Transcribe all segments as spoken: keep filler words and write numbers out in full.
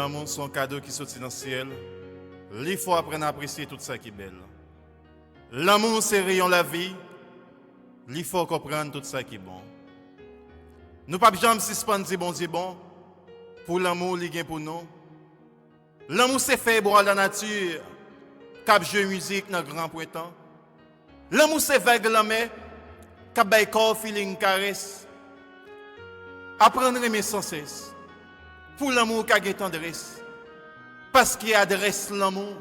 Lanmou se yon kado ki soti nan syèl. Li fè w aprann apresye tout sa ki bèl. Lanmou se reyon lavi. Li fè w konprann tout sa ki bon. Nou p ap janm sispann di Bondye bon pou lanmou li gen pou nou. Lanmou se fèy bwa lanati k ap jwe mizik nan gran prentan. Lanmou se vag lanmè k ap bay kò w feeling karès. Aprann renmen sansès pou lanmou ka gen tandrès. Paske adrès lanmou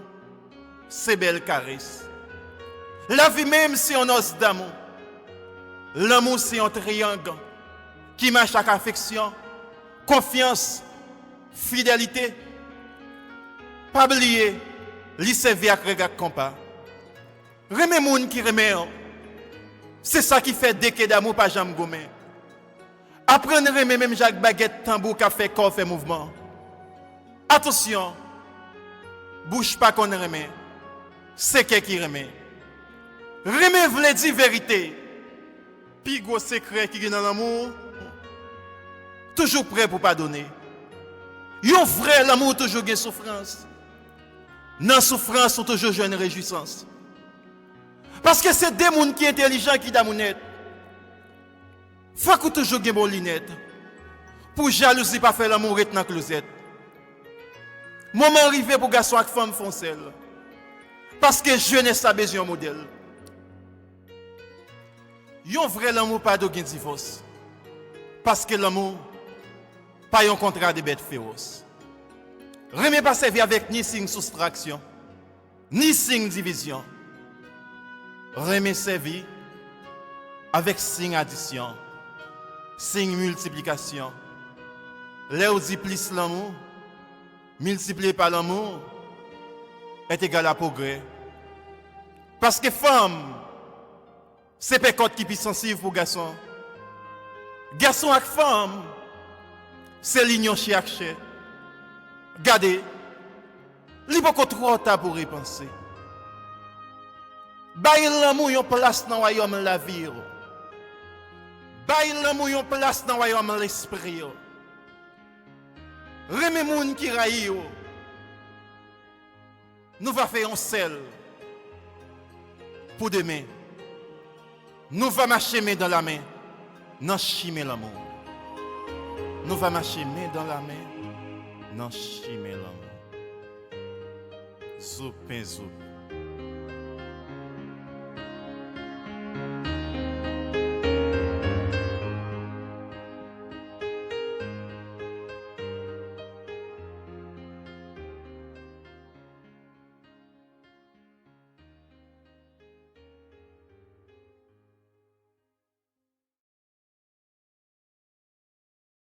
se bèl karès. Lavi menm se yon nòs damou. Lanmou se yon triyang ki mache ak afeksyon, konfyans, fidelite. Pa bliye, li sèvi ak règ ak konpa. Renmen moun ki renmen w. Se sa ki fè de ke damou pa janm goumen. Aprann renmen menm jan ak bagèt tanbou k ap fè kò w fè mouvman. Atansyon, bouch pa konn renmen, se kè ki renmen. Renmen vle di verite. Pi gwo sekrè ki gen nan lanmou, toujou prè pou padone. Yon vrè lanmou toujou gen soufrans. Nan soufrans, ou toujou jwenn rejwisans. Paske se de moun ki entèlijan ki damou nèt. Fòk ou toujou gen bon linèt. Pou jalouzi pa fè lanmou ret nan klozèt. Moman rive pou gason ak fanm fè yon sèl. Paske jenès la bezwen yon modèl. Yon vrè lanmou pa dwe gen divòs. Paske lanmou pa yon kontra de bèt fewòs. Renmen pa sèvi avèk ni siy soustraksyon, ni siy divizyon. Renmen sèvi avèk siy adisyon, siy miltiplikasyon. Lè w di plis lanmou, miltipliye pa lanmou, est égal à pwogrè. Paske fanm, se pèkòt ki pi sansiv pou gason. Gason ak fanm, se linyon chè ak chè. Gade, li poko twò ta pou repanse. Bay lanmou yon plas nan wayòm lavi w. Bay lanmou yon plas nan wayòm lespri w. Renmen moun ki rayi w. Nou va fè yon sèl pou demen. Nou va mache men dan la men nan chimen lanmou. Nou va mache men dan la men nan chimen lanmou. Zoupen, zoupen.